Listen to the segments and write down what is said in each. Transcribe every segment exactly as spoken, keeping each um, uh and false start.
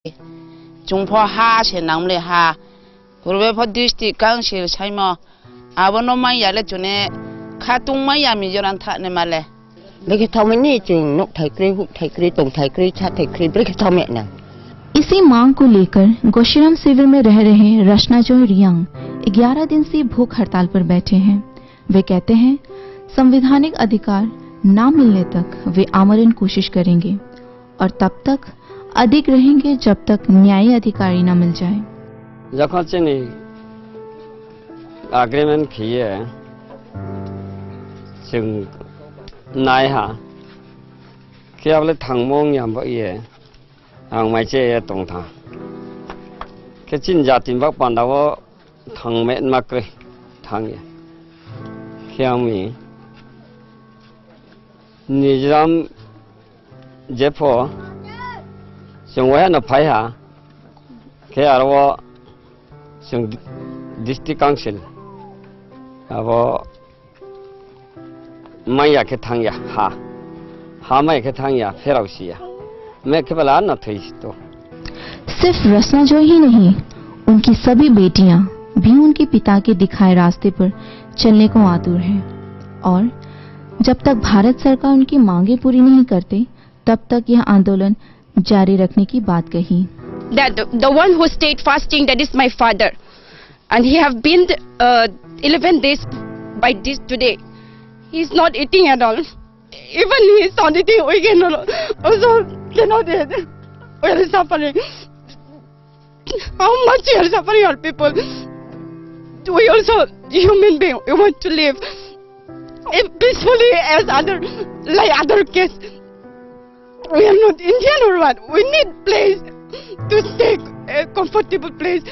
Chwng pho ha se nangmle ha. Purbe pho district council saimo. Abono manya le chwne khatung manya Mizoram thani male. Beke thomini chwng nuk thai kwrwi, huk thai kwrwi, tong thai kwrwi, cha thai kwrwi, beke thome nang. इसी मांग को लेकर गोशीराम शिविर में रह रहे रचना जॉय रियांग ग्यारह दिन से भूख हड़ताल पर बैठे हैं। वे कहते हैं, संवैधानिक अधिकार ना मिलने तक वे आमरण कोशिश करेंगे और तब तक अडिग रहेंगे, जब तक न्यायी अधिकारी ना मिल जाए। Jokhon chini agreement khiye chwng naiha, khe abole thangmung yamba iye, ang maiche ye tongtha. Khe chini jati bak pandao thangme makre thangya. Khe ami Mizoram jepho chwng wahano phaiha, khe aro chwng di-, district council abo manya khe thangya ha, ha manya khe thangya pherao siya, me khe bela no thwi to. सिर्फ रचना joy he नहीं, उनकी सभी बेटियां भी उनके पिता के दिखाए रास्ते पर चलने को आतुर हैं और जब तक भारत सरकार उनकी मांगें पूरी नहीं करते, तब तक यह आंदोलन जारी रखने की बात कही। That the, the one who stayed fasting, that is my father, and he have been uh, eleven days by this today. He is not eating at all. Even he is not eating, we can also cannot eat. We are suffering. How much we are suffering, our people. We also human being. We want to live if peacefully as other, like other case. We are not Indian or what? We need place to stay, a comfortable place.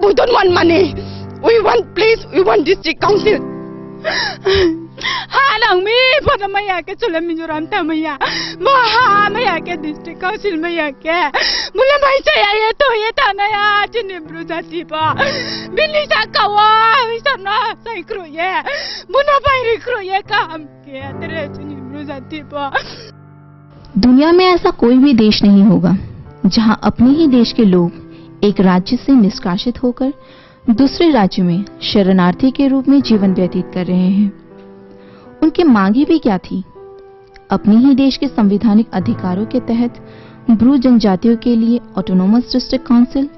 We don't want money. We want place. We want district council. Ha nang mi, pada maya ke chule Mizoram ta maya. Ba ha maya ke district council maya ke. Mula mai saya ya to ya ta na ya chini bru jati ba. Bini sa kawa, bisa na sai kru ye. Muna bai ri kru ye kam. दुनिया में ऐसा कोई भी देश नहीं होगा, जहां अपने ही देश के लोग एक राज्य से निष्कासित होकर दूसरे राज्य में शरणार्थी के रूप में जीवन व्यतीत कर रहे हैं। उनकी मांग ही भी क्या थी? अपने ही देश के संवैधानिक अधिकारों के तहत ब्रू जनजातियों के लिए ऑटोनोमस डिस्ट्रिक्ट काउंसिल,